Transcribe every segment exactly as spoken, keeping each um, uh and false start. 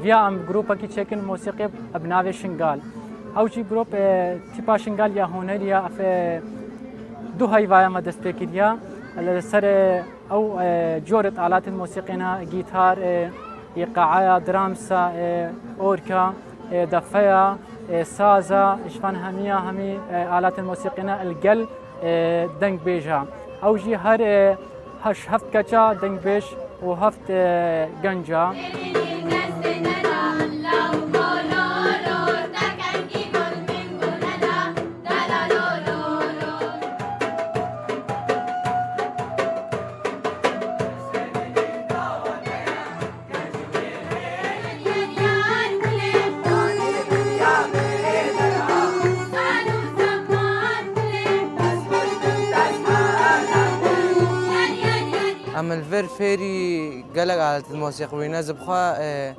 Viya em grûpekî çêkin mosîqî bi navê Şingal. Ew jî grûp, e, tîpa Şingal ya hunerî ya, ev, e, du heyvaya me dest pê kiriya. Li ser, e, ew, e, corêt alatên mosîqî ne, gîtar, e, îqaeya, dramsa, e, orka, e, defeya, e, saza, ji van hemiya hemî, e, alatên mosîqî ne, li gel, e, dengbêja. Ew jî her, e, heş heft keça dengbêj û heft, e, genca. Em li vir fêrî gelek alet mosîqî bûyîne, ez bi xwe, e,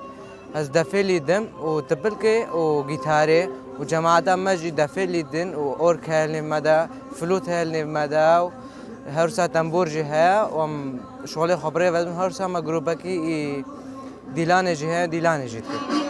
ez defê lîdim û tipilkê û gîtarê û cemaeta me jî defê lîdin û ork heye li nêv me de, flût heye li nêv me de û her wisa tembûr jî heye û em şixulê xwe bi rê vedin. Her wisa me grûpekî î dîlanê jî heye, dîlanê jî dikin.